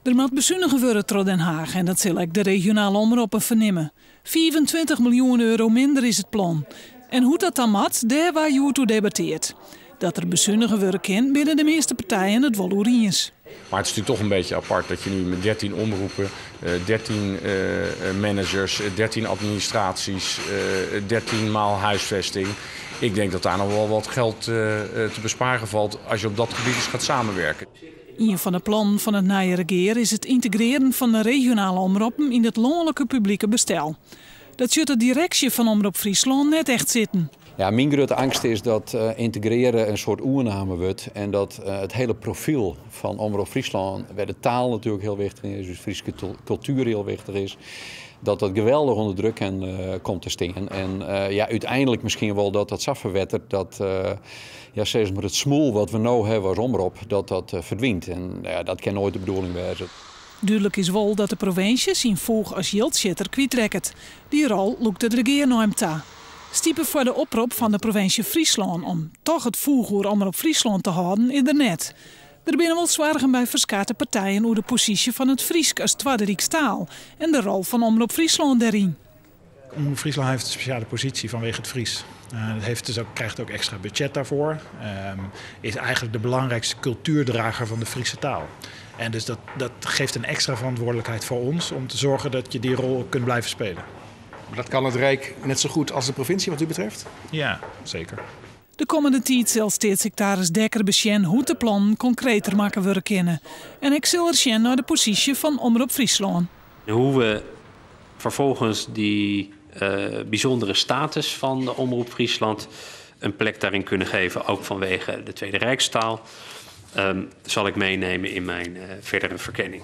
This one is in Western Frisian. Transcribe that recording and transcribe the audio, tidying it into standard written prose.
Der moat besunige wurde troch Den Haag en dat sil ek de regionale omroppen fernimme. 25 miljoen euro minder is it plan. En hoe't dat dan moat, dêr waard hjoed oer debattearre. Dat der besunige wurde kin, binne de measte partijen it wol oer iens. Maar het is natuurlijk toch een beetje apart dat je nu met 13 omroepen, 13 managers, 13 administraties, 13 maal huisvesting. Ik denk dat daar nog wel wat geld te besparen valt als je op dat gebied eens gaat samenwerken. Ien fan de plannen fan it nije regear is it yntegrearjen fan de regionale omroppen yn it lanlike publike bestel. Dat sjocht de direksje fan Omrop Fryslân net echt sitten. Ja, myn grutte eangst is dat yntegrearje in soart oername wurdt en dat it hiele profyl fan Omrop Fryslân, wêr't de taal natuerlik hiel wichtich is, dus Fryske kultuer hiel wichtich is, dat dat geweldich ûnder druk komt te stean. En ja, úteinlik miskien wol dat dat sa ferwetteret dat, ja, sis mar it smoel wat we no hawwe as omrop, dat dat ferdwynt. En ja, dat kin noait de bedoeling wêze. Dúdlik is wol dat de provinsje syn foech as jildsjitter kwytrekket. Dy rol lûkt it regear nei him ta. Stipe foar de oprop fan de provinsje Fryslân om dochs it foech oer Omrop Fryslân te hâlden is der net. Der binne wol soargen by ferskate partijen oer de posysje fan it Frysk as twadde rykstaal en de rol fan Omrop Fryslân dêryn. Omrop Fryslân heeft een speciale positie vanwege het Fries. Het heeft dus ook, krijgt ook extra budget daarvoor. Is eigenlijk de belangrijkste cultuurdrager van de Friese taal. En dus dat geeft een extra verantwoordelijkheid voor ons om te zorgen dat je die rol kunt blijven spelen. Maar dat kan het Rijk net zo goed als de provincie wat u betreft? Ja, zeker. De kommende tiid sil steatssiktaris Dekker besjen hoe't de plannen konkreter makke wurde kinne. En ek sil er sjen nei de posysje fan Omrop Fryslân. Hoe't we vervolgens die bijzondere status van de Omroep Friesland een plek daarin kunnen geven, ook vanwege de Tweede Rijkstaal, zal ik meenemen in mijn verdere verkenning.